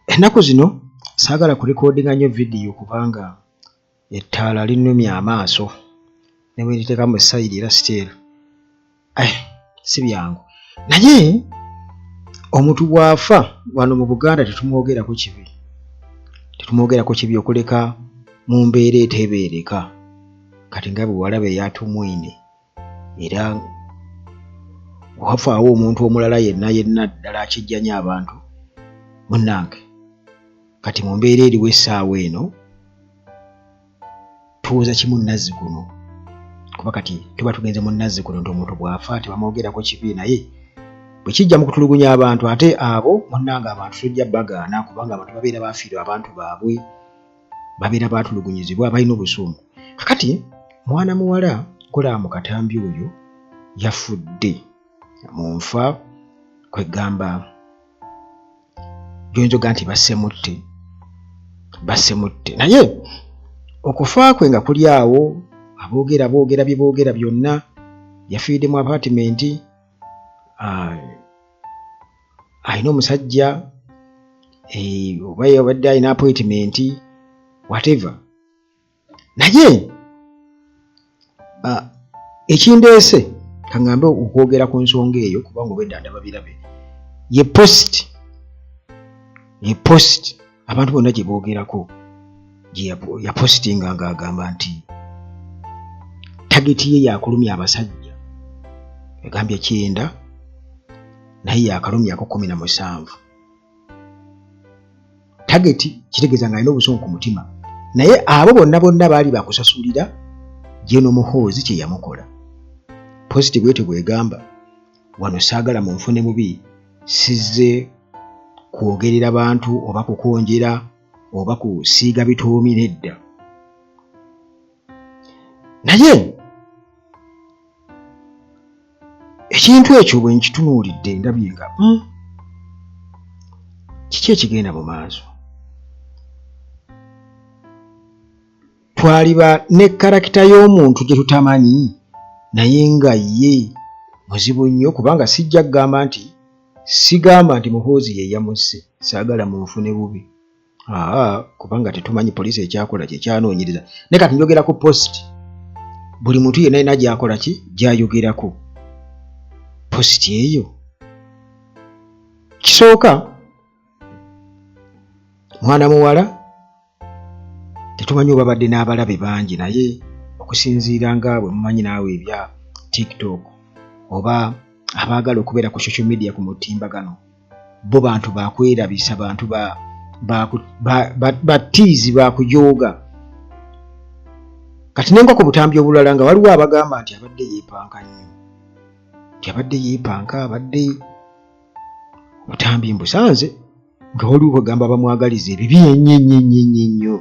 Ennaku zino saagala kulikodinga nnyo vidiyo kubanga ettaala linnumya amaaso ne bwe nditeeka mu sayidi era still eh, si byangu. Naye omuntu bw'afa wano mu Buganda tetumwogerako kibi, tetumwogerako kibi okuleka mu mbeera eteebeereka. Kati nga bwe walaba eya Tumwine, era wafaawo omuntu omulala yenna yenna ddala akijjanya abantu munnange. Kati mu mbeera eriwo essaawa eno tuwoza kimu nazzi kuno, kuba kati tuba tugenze mu nazzi kuno nti omuntu bw'afa tebamwogerako kibi, naye bwe kijja mu kutulugunya abantu ate abo munnange abantu tojja bagaana, kubanga abantu babeera bafiirwa abantu baabwe, babeera baatulugunyizibwa, balina obusungu. Kakati mwana muwala golaba mu katambi oyo yafudde mu nfa, kwegamba gyoyinza oga nti bassemutte, bassemutte. Naye okufa kwe nga kuli awo, aboogera boogera bye boogera byonna, yafiiridde mu apatimenti, alina omusajja oba yabadde alina appointment whatever. Naye ekindeese kaŋŋambe okwogera ku nsonga eyo, kubanga obwedda ndaba birabe, ye post, ye post abantu bonna gye boogerako, gye yapositinga ng'agamba nti tageti ye yakulumya abasajja, yagambye 90 naye yakalumyako 17. Tageti kitegeeza ng'alina obusungu ku mutima, naye abo bonna bonna baali bakusasulira General Muhoozi kye yamukola. Positi bwetyo bwegamba. Wano saagala munfune bubi, sizze kwogerera bantu oba kukonjera oba kusiiga bitoomi, nedda. Naye ekintu ekyo bwe nkitunuulidde ndabye nga kiki ekigenda mu maaso. Twaliba ne karakita y'omuntu gye tutamanyi naye nga ye muzibu nnyo, kubanga sijja kugamba nti sigamba nti Muhoozi ye yamusse, saagala munfune bubi. Aa, kubanga tetumanyi poliisi ekyakola kye kyanoonyereza. Naye kati njogera ku post, buli muntu yenna alina gy'akola ki gy'ayogerako post eyo. Kisooka mwana muwala tetumanyi oba badde n'abalabe bangi, naye okusinziira nga bwe mumanyi naawe ebya TikTok oba abaagala okubeera ku social media ku mutimbagano, bo bantu bakwerabisa, bantu batiizi bakujooga. Kati nengwa ku butambi obulala nga waliwo abagamba nti abadde yeepanka nnyo, nti abadde yeepanka, abadde obutambi mbusanze nga waliwo kwegamba bamwagaliza ebibi ennyo ennyo ennyo ennyo ennyo.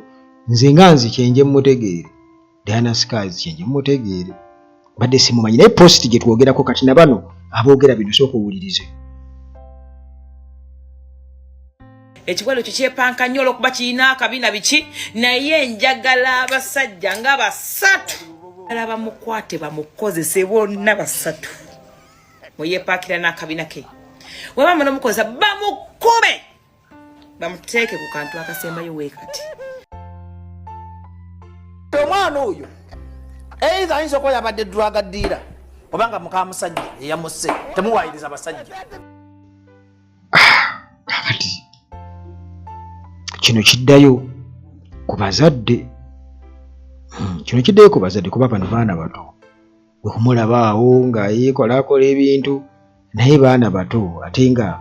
Nze nga nze kyenje mmutegeere, Diana Skies kyenje mmutegeere, mbadde simumanyi, naye post gye twogerako kati na bano aboogera bino sooka owulirize. Ekiwalo ekyo kyepanka nnyo olwokuba kirina akabi na biki, naye njagala abasajja nga basatu ala bamukwate bamukozese bonna basatu, mweyepaakira n'akabina ke webamala omukozesa bamukube bamuteeke ku kantu akasembayo weekati. Omwana oyo either ayinza okuba yabadde drug dealer obanga muka musajja eyamusse. Temuwayiriza basajja. Kakati kino kiddayo ku bazadde. Kino kiddayo ku bazadde, kuba bano baana bato. Bwe kumulaba awo nga yeekolakola ebintu, naye baana bato, ate nga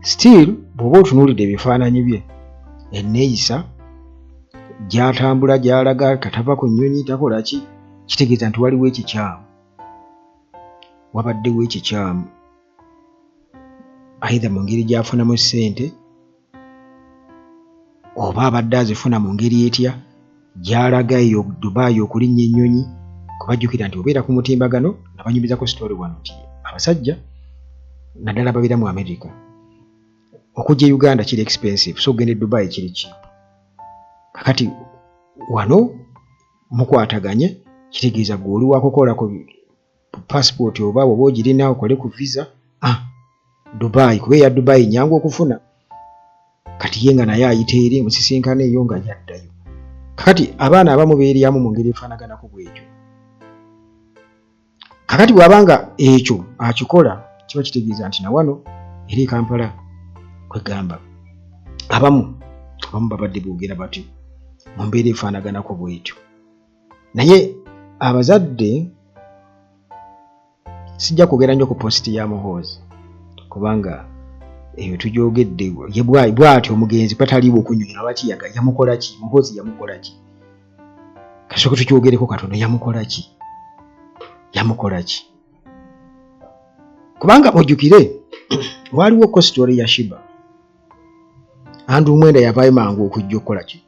still bw'oba otunuulidde ebifaananyi bye, enneeyisa gy'atambula gy'alaga katava ku nnyonyi takola ki, kitegeeza nti waliwo ekikyamu, wabaddewo ekikyamu either mu ngeri gy'afunamu ssente oba abadde azifuna mu ngeri etya gy'alaga eyo Dubai okulinnya ennyonyi. Kubajjukira nti obeera ku mutimbagano, nabanyumizako story wano nti abasajja naddala babeera mu America, okujja e Uganda kiri expensive, so ogenda e Dubai kiri cheap. Kakati wano mukwataganye, kitegeeza gwe oli wakukola ku passport oba oba ogirina okole ku visa Dubai, kuba eya Dubai nyangu okufuna. Kati ye nga naye ayita eri musisinkano eyo nga yaddayo. Kakati abaana abamu beeryamu mu ngeri efaanaganako bwetyo. Kakati bw'aba nga ekyo akikola, kiba kitegeeza nti na wano eri e Kampala kwegamba abamu babadde boogera batyo mu mbeera efaanaganako bwetyo. Naye abazadde, sijja kwogera nnyo ku positi ya Muhoozi kubanga eyo tugyogedde. Ye bw'atyo omugenzi pataliiwo okunyonyola lwaki yamukola ki. Muhoozi yamukola ki? Kasooke tukyogereko katono. Yamukola ki? Yamukola ki? Kubanga ojjukire waliwo ko story ya Sheebah. Andrew Mwenda yavaayo mangu okujja okukola ki?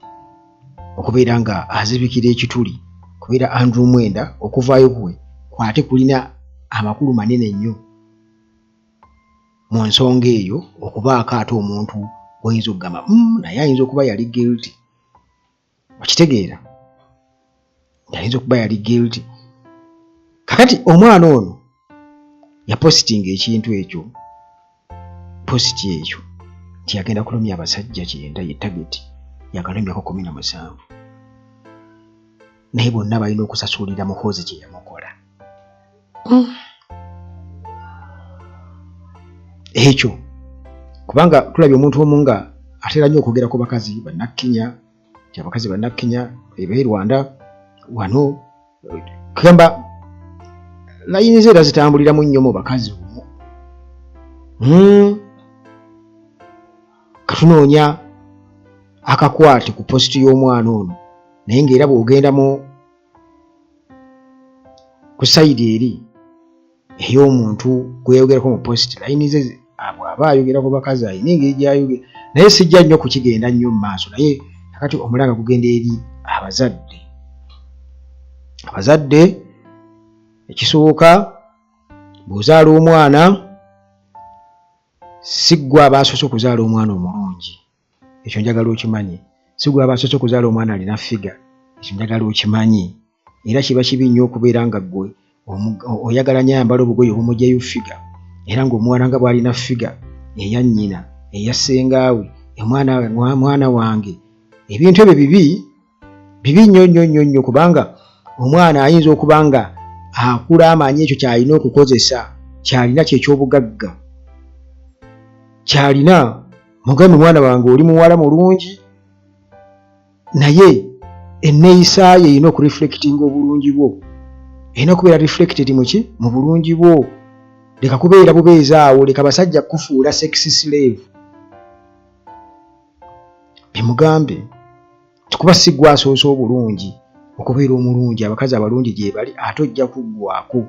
Okubeera nga azibikira ekituli. Kubeera Andrew Mwenda okuvaayo kwe kwate kulina amakulu manene nnyo mu nsonga eyo, okubaako ate omuntu gw'oyinza okugamba, naye ayinza okuba yali guilty." Okitegeera, ayinza okuba yali guilty. Kakati omwana ono yapositinga ekintu ekyo, positi ekyo nti agenda kulumya abasajja 90, ye target, yakalumyako 17, naye bonna balina okusasulira Muhoozi kye yamukola. Ekyo kubanga tulabye omuntu omu nga atera nnyo okwogera ku bakazi bannakkinya, nti abakazi bannakkinya ebe Rwanda wano, kugamba layini ze era zitambuliramu nnyo mu bakazi omwo. Katunoonya akakwate ku positi y'omwana ono, naye ng'era bw'ogenda mu ku side eri ey'omuntu gweyogerako mu positi, layini ze bw'aba ayogera ku bakazi ayina engeri gy'ayogera, naye sijja nnyo kukigenda nnyo mu maaso. Naye kakati omulanga gugenda eri abazadde. Abazadde, ekisooka, bw'ozaala omwana, si ggwe aba asoose okuzaala omwana omulungi, ekyo njagala okimanye. Si ggwe aba asoose okuzaala omwana alina figure, ekyo njagala okimanye. Era kiba kibi nnyo okubeera nga ggwe oyagala nnyo ayambala obugoye obumugyayo figure, era ng'omuwala nga bw'alina figure eya nnyina, eya ssengaawe, omwana mwana wange. Ebintu ebyo bibi, bibi nnyo nnyo nnyo nnyo, kubanga omwana ayinza okuba nga akula amanyi ekyo ky'alina okukozesa, ky'alina kyekyobugagga ky'alina. Mugambe, "Mwana wange, oli muwala mulungi," naye enneeyisaayo erina okureflectinga obulungi bwo, erina okubeera reflected muki? Mu bulungi bwo. Leka kubeera bubeezi awo, leka basajja kufuula sex slave. Bimugambe tikuba si gwe asoose obulungi okubeera omulungi, abakazi abalungi gye bali, ate ojja kuggwako.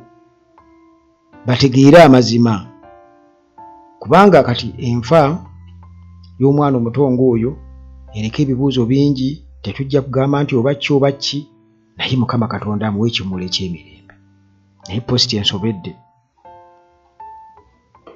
Bategeere amazima, kubanga kati enfa y'omwana omuto ng'oyo ereka ebibuuzo bingi. Tetujja kugamba nti oba ki oba ki, naye Mukama Katonda amuwe ekimuli eky'emirembe. Naye positi ensobedde.